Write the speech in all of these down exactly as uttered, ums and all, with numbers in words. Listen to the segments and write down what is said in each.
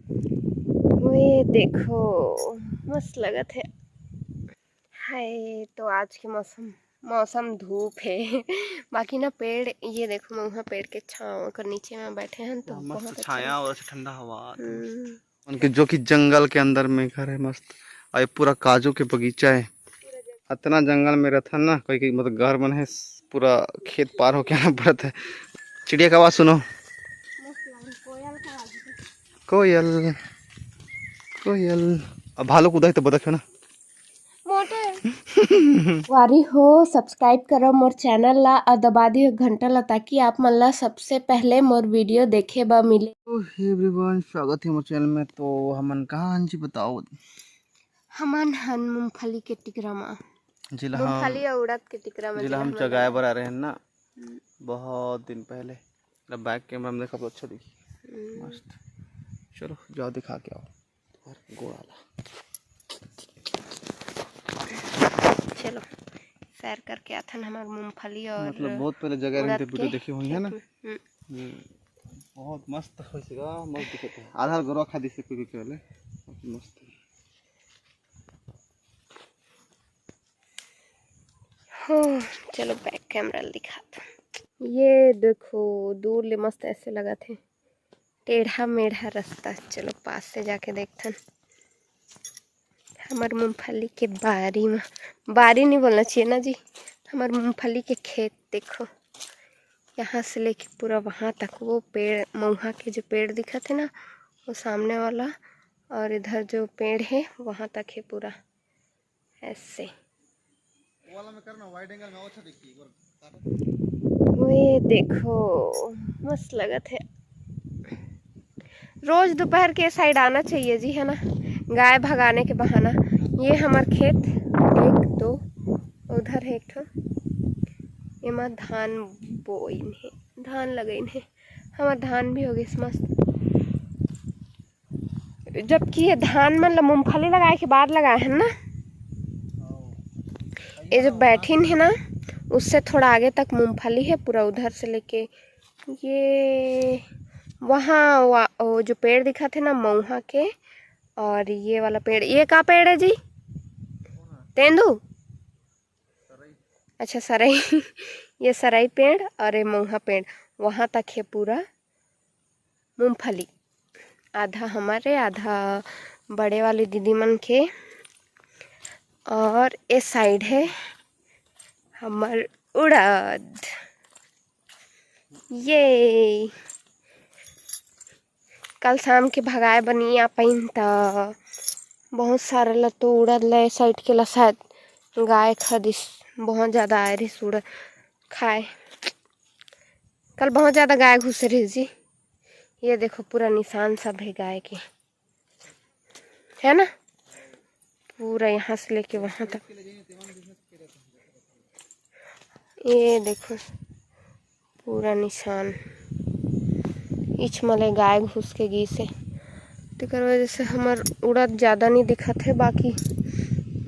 वे देखो, मस्त लगत हे। हाय, तो आज के मौसम, मौसम धूप हे। बाकी ना पेड़, ये देखो, महुआ पेड़ के छाँव कर नीचे में बैठे हन तो हाँ, मस्त बहुत अच्छा छाया लग-, और अच्छा ठंडा हवा। हम्म। उनके जो कि जंगल के अंदर में घर है मस्त, और ये पूरा काजू के बगीचा है। इतना जंगल में रहता ना कोई, कि मतलब घर बने है, पूरा खेत पार होके आना पड़ता है। चिड़िया का आवाज सुनो, कोयल, कोयल। अब भालू कूदा है तो बदक है ना। मोटे। वारी हो, subscribe करो मोर channel ला और दबा दियो घंटा ला, ताकि आप मन ला सबसे पहले मोर video देखे बर मिले। तो हे everyone, स्वागत है मोर channel में। तो हमन कहाँ हन जी, बताओ? हमन हन मूंगफली के टिकरा मा। जिला हम, मूंगफली और उड़द के टिकरा मा, जिला जिला हम हमन चगाए लगा। बर आ रहे हैं ना, हम्म। बहुत दिन पहले। अब back camera में देखा तो अच्छा दिखी। हम्म। मस्त। चलो, जाओ दिखा के आओ। और गोड़ा ला। चलो, सैर करके आथन हमर मूंगफली और मतलब बहुत पहले जगह उड़द रहते, video के देखे हुई है ना? खेत में। हम्म। हम्म। बहुत मस्त होइसे गा, मस्त दिखत है। आधार गोरवा खा दिसे कोई के वाले। मस्त। हो, चलो back camera ल दिखात। ये देखो, दूर ले मस्त ऐसे लगत हे, टेढ़ा मेढ़ा रास्ता। चलो पास से जाके देखथन। हमर मूंगफली के बारी में, बारी नहीं बोलना चाहिए ना जी, हमर मूंगफली के खेत देखो, यहाँ से लेके पूरा वहाँ तक वो पेड़, महुआ के जो पेड़ दिखत है ना, वो सामने वाला, और इधर जो पेड़ है वहाँ तक है पूरा। ऐसे। वो वाला में करना, wide angle में और अच्छा दिखती है, एक बार काटो। वे देखो, मस्त लगत है। रोज दोपहर के side आना चाहिए जी, है ना, गाय भगाने के बहाना। ये हमर खेत, एक, दो, उधर है एक ठो, एमा धान बोइन है, धान लगइन है। हमर धान भी हो गइस मस्त। जबकि ये धान मन ल मूंगफली लगाए के बाद लगाए हन ना, ये जो बैठिन है ना, उससे थोड़ा आगे तक मूंगफली है, पूरा उधर से लेके ये वहाँ वा-, वो जो पेड़ दिखत है ना महुआ के, और ये वाला पेड़, ये का पेड़ है जी? तेंदू? अच्छा, सरई। ये सरई पेड़ और ये महुआ पेड़, वहाँ तक है पूरा मूंगफली। आधा हमारे, आधा बड़े वाली दीदी मन के। और ये side है हमर उड़द। ये कल शाम के भगाए बनी आ पाइन त बहुत सारा ल तो उड़द ल side के ल शायद गाय खा दिस, बहुत ज़्यादा आए रहिस उड़द खाए। कल बहुत ज़्यादा गाय घुसे रहिस जी। ये देखो पूरा निशान सब है गाय के, है ना, पूरा यहाँ से लेके वहाँ तक। ये देखो पूरा निशान, इच मले गाय घुस के गिस हे, तेकर वजह से हमर उड़द ज़्यादा नहीं दिखत है, बाकी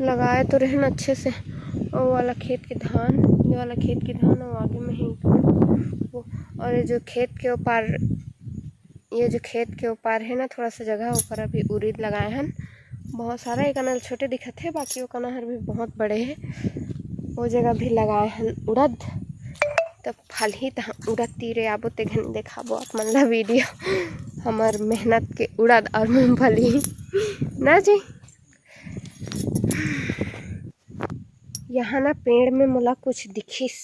लगाए तो रहन अच्छे से। और वाला खेत के धान, ये वाला खेत के धान और आगे में ही वो, और ये जो खेत के ऊपर, ये जो खेत के ऊपर है ना थोड़ा सा जगह, ऊपर अभी उरीद लगाए हन बहुत सारा। एक अनल छोटे दिखत है, बाकी वो कना हर भी बहुत बड़े है। वो जगह भी लगाए हन उड़द। तब फलही त उड़द तीरे आबो ते घनी देखाबो आप मन ला video, हमर मेहनत के उड़द और मूंगफली ना जी। यहाँ ना पेड़ में मोला कुछ दिखिस,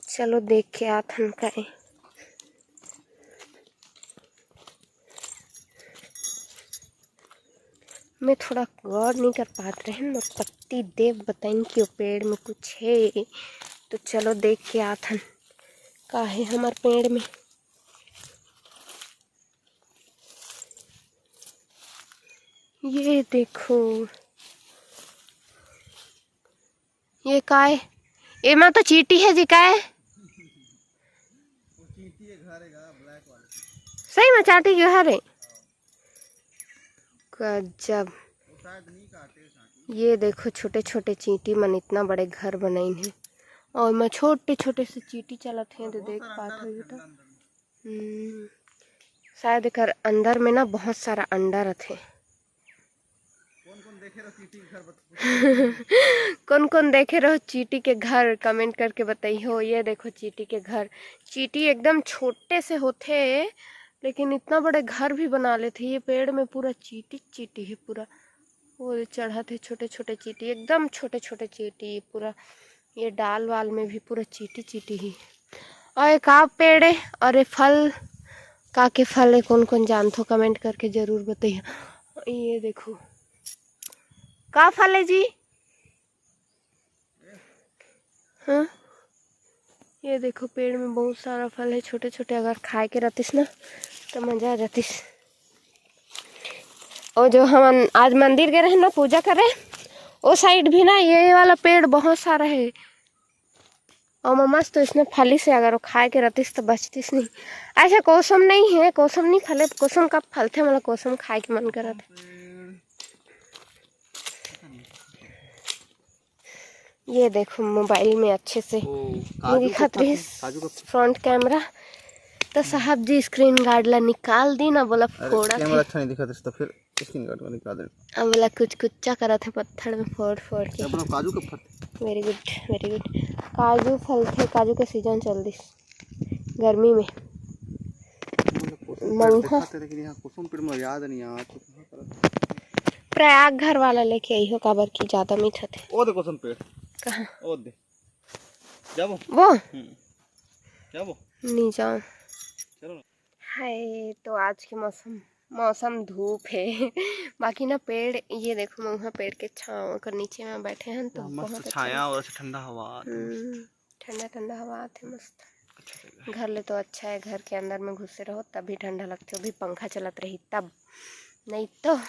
चलो देख के आथन काए। मैं थोड़ा गौर नहीं कर पात रहेन, मोर पति देव बताइन कि वो पेड़ में कुछ है, तो चलो देख के आथन का है हमर पेड़ में। ये देखो, ये काय? एमा तो चींटी है जी, काय? सही में चांटी के घर है। गजब। ये देखो छोटे छोटे चींटी मन इतना बड़े घर बनाइन है, और मैं छोटे छोटे से चींटी चलत है तो देख पात हो तो। हम्म, शायद एकर अंदर में ना बहुत सारा अंडा रथे। कौन कौन देखे रहो चींटी के घर, कमेंट करके बताइहो। ये देखो चींटी के घर। चींटी एकदम छोटे से होथे, लेकिन इतना बड़े घर भी बना लेथे। ये पेड़ में पूरा चींटी चींटी है पूरा। वो चढ़त है छोटे छोटे चींटी, एकदम छोटे छोटे चींटी पूरा। ये डाल वाल में भी पूरा चींटी चींटी ही। और ये का पेड़ है और ये फल, का के फल है, कौन कौन जानथो कमेंट करके जरूर बताइए। ये देखो का फल है जी? हाँ, ये देखो पेड़ में बहुत सारा फल है छोटे छोटे। अगर खाए के रहतिस ना तो मजा आ जातिस। और जो हम आज मंदिर गए रहे ना पूजा करे, वो साइड भी ना ये वाला पेड़ बहुत सारा है। और मस्त तो इसने फली से अगर वो खाए के रहतिस तो बचतिस नहीं। ऐसे कोसम नहीं है, कोसम नहीं फले, कोसम कब फलथे, मतलब कोसम खाए के मन करत है। ये देखो मोबाइल में अच्छे से ओ, नहीं काजू के दिखत रही फल, काजू का फ्रंट कैमरा। तो साहब जी स्क्रीन गार्ड ला निकाल दी ना, बोला अरे, फोड़ा कैमरा थे। अच्छा नहीं दिखा तो फिर स्क्रीन गार्ड को निकाल दे। अब बोला कुछ कुच्चा करत है पत्थर में फोड़ फोड़ के। अपना काजू का फल। वेरी गुड, वेरी गुड। काजू फल थे, काजू के सीजन चल दिस गर्मी में। मतलब कुसुम पेड़ महुआ। देखा थे, लेकिन यहाँ कुसुम पेड़ में याद नहीं आ तो कहाँ पर। प्रयाग घर वाला लेके आई हो, काबर की ज्यादा मीठा थे। ओ दे कुसुम पेड़। कहाँ? ओ दे। जाबो? वो? हम्म। जाबो? नहीं जाओ। चलो ना। हाय, तो आज के मौसम, मौसम धूप है। बाकी ना पेड़, ये देखो महुआ पेड़ के छाँव कर नीचे में बैठे हैं तो हाँ, मस्त बहुत अच्छा छाया लग-, और अच्छा ठंडा हवा आती है, मस्त। हम्म, ठंडा ठंडा हवा आते मस्त। अच्छा लगेगा। घर ले तो अच्छा है, घर के अंदर में घुसे रहो तभी ठंडा लगते, अभी पंखा चलत रही तब, नहीं तो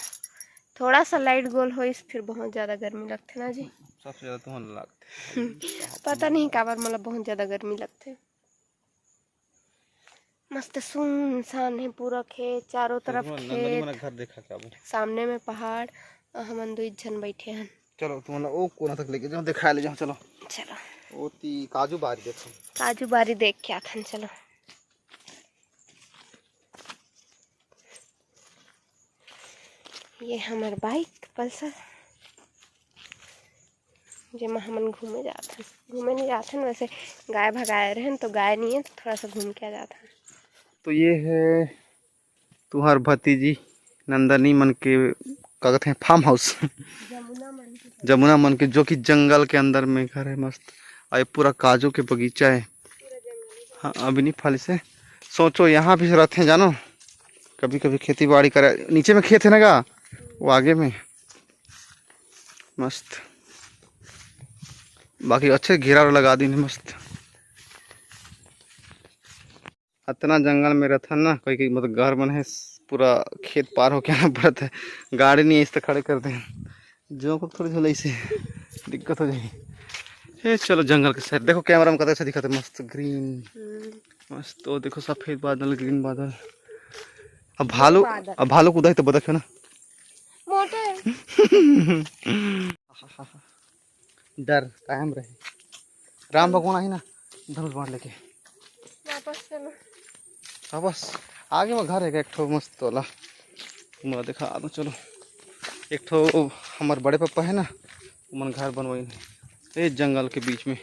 थोड़ा सा लाइट गोल होइस फिर बहुत ज्यादा गर्मी लगते ना जी। सबसे ज्यादा तो मन लगते। पता नहीं काबर मोला बहुत ज्यादा गर्मी लगते। मस्त सुनसान है पूरा खेत, चारों तरफ नंदनी खेत, मन घर देखा के आबो। सामने में पहाड़, और हमन दू झन बैठे हन। चलो तुमन ला ओ कोना तक लेके जाओ, दिखा ले जाओ, चलो। चलो। ओ ती काजू बारी देखो। काजू बारी देख के आथन, चलो। ये हमर बाइक पल्सर, जेमा हमन घूमे जाथन, घूमे नहीं जाथन, वैसे गाय भगाए रहन तो गाय नहीं है तो थोड़ा सा घूम के आ जाथन। तो ये है तुहार भतीजी नंदनी मन के, का कहते हैं, फार्म हाउस। जमुना मन के, जो कि जंगल के अंदर में घर है मस्त। और ये पूरा काजू के बगीचा है। हाँ, अभी नहीं फल से। सोचो यहाँ भी रहते हैं, जानो, कभी कभी खेती बाड़ी करे। नीचे में खेत है ना गा, वो आगे में मस्त। बाकी अच्छे घेरा लगा दी मस्त। अतना जंगल में रहथन ना, कोई के मतलब घर मन है, पूरा खेत पार होके आना पड़त है, गाड़ी नहीं इस तो खड़े कर दे, जो को थोड़ी झोले से दिक्कत हो जाए। ए चलो जंगल के साइड देखो, कैमरा में कतक अच्छा दिखत है, मस्त ग्रीन, हम्म। मस्त। ओ देखो सफेद बादल, ग्रीन बादल। अब भालू, बादल। अब भालू कूदा है तो बदक है ना। मोटे। डर कायम रहे। राम भगवान आही ना धनुष बाण लेके। वापस चलो। वापस आगे में घर है एक ठो मस्त वाला। मैं दिखा दूँ, चलो। एक ठो हमर बड़े पापा है ना, उमन घर बनवाइन हे ए जंगल के बीच में।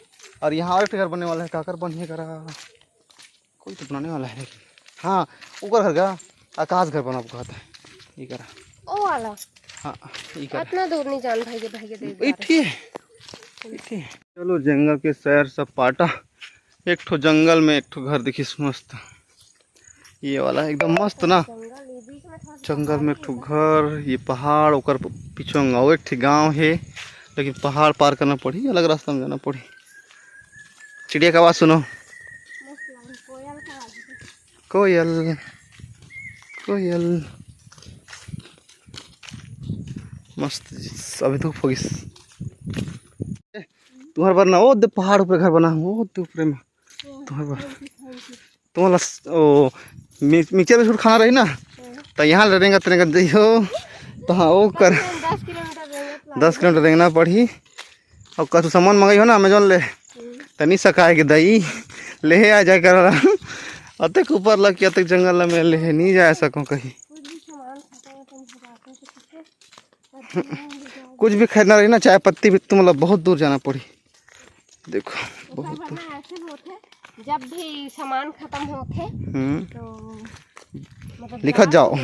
और यहाँ और एक ठो घर बनने वाला है, काकर बनही करा। कोई तो बनाने वाला है लेकिन। हाँ, ओकर घर का आकाश घर बनाबो कहत है। ई करा। ओ वाला। हाँ, ई करा। अतना दूर नहीं जान भाई के, भाई के देख जा रहे। इठी है। इठी है। चलो जंगल के सैर सपाटा। एक ठो जंगल में एक ठो घर दिखिस मस्त। ये वाला एकदम मस्त ना। जंगल, ये बीच में थोड़ा सा जंगल में एक ठो घर, ये पहाड़, ओकर पीछे और एक ठे गांव है, लेकिन पहाड़ पार करना पड़ी, अलग रास्ता में जाना पड़ी। चिड़िया का आवाज सुनो। मस्त लागल, कोयल का आवाज। कोयल, कोयल। मस्त जी, अभी धूप होगिस। तुहर बर ना, ओ दे पहाड़ ऊपर घर बना हूँ, ओ दे ऊपर में। तुहर बर। तुमन ला स-, ओ, मि-, मिक्सचर बिस्कुट खाना रही ना, त यहाँ ले रेंगत रेंगत जइहो। त हाँ, ओ कर। दस किलोमीटर रेंगत ला। दस किलोमीटर रेंगना पड़ही। अउ कछु सामान मंगाई हो ना Amazon ले, हम्म। त नहीं सकाय के दई, लेहे आ जाए कर। अतेक ऊपर लग के अतेक जंगल ला मैं ले नहीं जा सकूं कहीं। कुछ भी खरीदना रही ना, चाय पत्ती भी तुम लोग बहुत दूर जाना पड़ी। देखो, बहुत दूर। ऐसे होते, जब भी सामान खत्म होते हम्म। तो मतलब लिखत जाओ।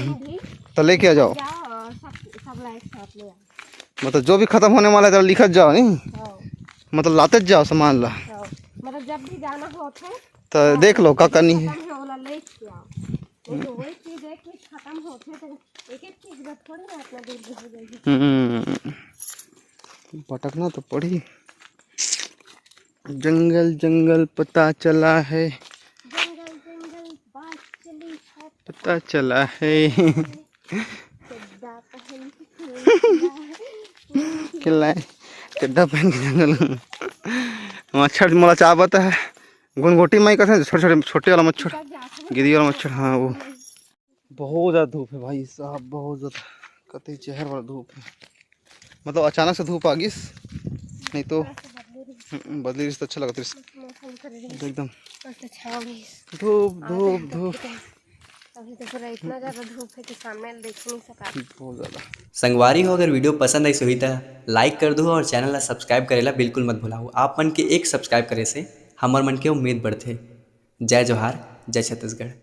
तो लेके आ जाओ। जाओ और सब, सब लाइक साथ ले आओ। मतलब जो भी खत्म होने वाला है, तो लिखत जाओ, नहीं? हाँ। मतलब लाते जाओ सामान ला। हाँ। मतलब जब भी जाना होते तो देख लो का करनी है। खत्म होने वाला लेके आओ। नहीं तो वही चीज है कि खत्म होते तो एक एक चीज बस थोड़ी ना इतना दूर हो जाएगी। हम्म। पटकना तो पड़ी। जंगल जंगल पता चला है। जंगल जंगल बात चली है। पता चला है। चड्डा पहन के चला है। चड्डा पहन के जंगल। मच्छर मोला चाबत है। गुनगोटी माई कथे छोटे छोटे, छोटे वाला मच्छर, गिद्दी वाला मच्छर। हाँ, वो बहुत ज़्यादा धूप है भाई साहब, बहुत ज़्यादा। कतई जहर वाला धूप है। मतलब अचानक से धूप आ गिस, नहीं तो हम्म, बदली रिस तो अच्छा लगत रिस। एकदम धूप धूप धूप। अभी तो पूरा इतना ज्यादा धूप है कि सामने देख नहीं सका। बहुत ज्यादा। संगवारी हो, अगर वीडियो पसंद आइस होही त लाइक कर दो और चैनल ला सब्सक्राइब करेला बिल्कुल मत भुलाओ। आप मन के एक सब्सक्राइब करे से हमर मन के उम्मीद बढ़थे। जय जोहार, जय छत्तीसगढ़।